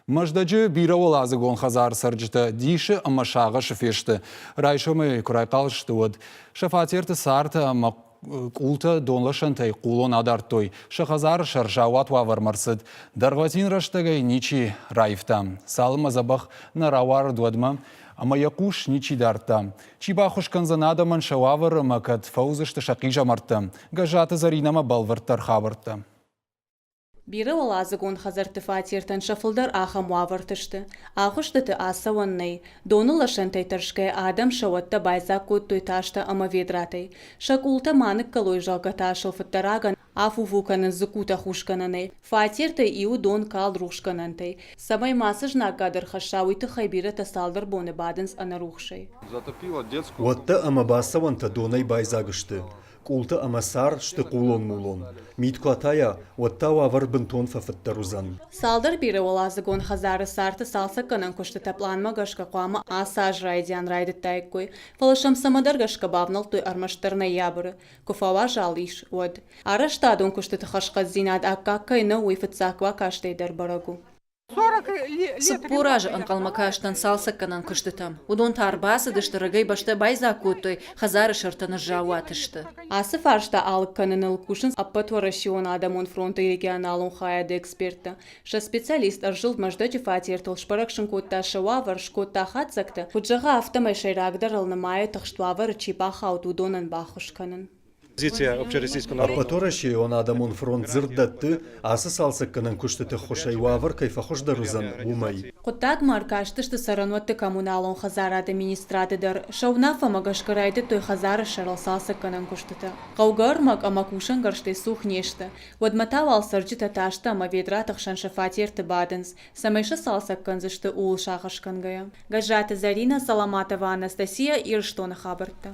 Мӕздӕджы бирӕуӕладзыгон хӕдзары цӕрджытӕ дисы ӕмӕ сагъӕсы фесты. Райсомӕй куы райхъал сты, уӕд сӕ фатерты цартӕ ӕмӕ къултӕ донласӕнтӕй хъулон адардтой. Сӕ хӕдзары сӕр заууат уавӕрмӕ рцыд. Дӕргъвӕтин рӕстӕгӕй ничи раивта. Цалынмӕ дзӕбӕх нӕ рауарыд, уӕдмӕ ӕмӕ йӕ хъус ничи дардта. Чи баххуыс кӕндзӕн адӕмӕн сӕ уавӕры ӕмӕ кӕд фӕуыдзысты сӕ хъизӕмӕрттӕ? Гӕззаты Зӕринӕмӕ бӕлвырддӕр хабӕрттӕ. Бирӕуӕладзыгон хӕдзӕртты фатертӕн сӕ фылдӕр ахӕм уавӕрты сты. Агъуыстыты ацӕуӕн нӕй. Доны лӕсӕнтӕй тӕрсгӕйӕ адӕм сӕ уӕттӕ байдзаг кодтой тастӕ ӕмӕ ведратӕй. Сӕ къултӕ ма ныккӕлой, зӕгъгӕ та сыл фыддӕрагӕн афу-фу кӕнынц дзыккутӕ хусгӕнӕнӕй. Фатертӕй иуы дон калд рухсгӕнӕнтӕй. Цӕмӕй мацы знаггад ӕрхӕсса, уый тыххӕй бирӕтӕ цалдӕр боны бадынц ӕнӕрухсӕй. Уӕттӕ ӕмӕ бацӕуӕнтӕ донӕй байдзаг сты. Къултӕ ӕмӕ цар сты хъулон-мулон. Мит куы атайа, уӕд та уавӕр бынтон фӕфыддӕр уыдзӕн. Цалдӕр бирӕуӕладзыгон хӕдзары царты цалцӕггӕнӕн куыстытӕ пъланмӕ гӕсгӕ хъуамӕ ацы аз райдиан райдыдтаиккой, фӕлӕ сӕм цӕмӕдӕр гӕсгӕ бавнӕлдтой ӕрмӕстдӕр ноябры, куы фӕуазал ис, уӕд. Арӕзтадон куыстыты хӕрзхъӕддзинад аккаг кӕй нӕу, уый фыццаг бакастӕй дӕр бӕрӕг у. 40 азы ӕнхъӕлмӕ кастӕн цалцӕггӕнӕн куыстытӕм. Уыдон та ӕрбацыдысты, рыгӕй бӕстӕ байдзаг кодтой, хӕдзары сӕртӕ ныззаууат сты. Ацы фарста алыг кӕныныл кусынц Ӕппӕтуӕрӕсеон адӕмон фронты регионалон хайады эксперттӕ. Сӕ специалист ӕрзылд Мӕздӕджы фатертыл, сбӕрӕг сын кодта сӕ уавӕр, скодта хатдзӕгтӕ. Куыд зӕгъы, афтӕмӕй сӕйрагдӕрыл нымайы, тыхст уавӕры чи бахауд, уыдонӕн баххуыс кӕнын. Ӕппӕтуӕрӕсейон адӕмон фронт дзырд дӕтты, ацы цалцӕггӕнӕн куыстыты ххуысӕй уавӕр кӕй фӕхуыздӕр уыдзӕн, уымӕй. Хъуыддагмӕ ӕркастысты цӕрӕнуӕтты коммуналон хӕдзарады министрады дӕр. Сӕ уынаффӕмӕ гӕсгӕ райдыдтой хӕдзары сӕрыл цалцӕггӕнӕн куыстытӕ. Хъӕугӕ ӕрмӕг ӕмӕ кусӕнгӕрзтӕй цух не сты. Уӕдмӕ та уал цӕрджытӕ тастӕ ӕмӕ ведраты хсӕн сӕ фатерты бадынц, цӕмӕй сӕ цалцӕг кӕндзысты, ууыл сагъӕс кӕнгӕйӕ. Гӕззаты Зӕринӕ, Саламатова Анастасия, Ирыстоны хабӕрттӕ.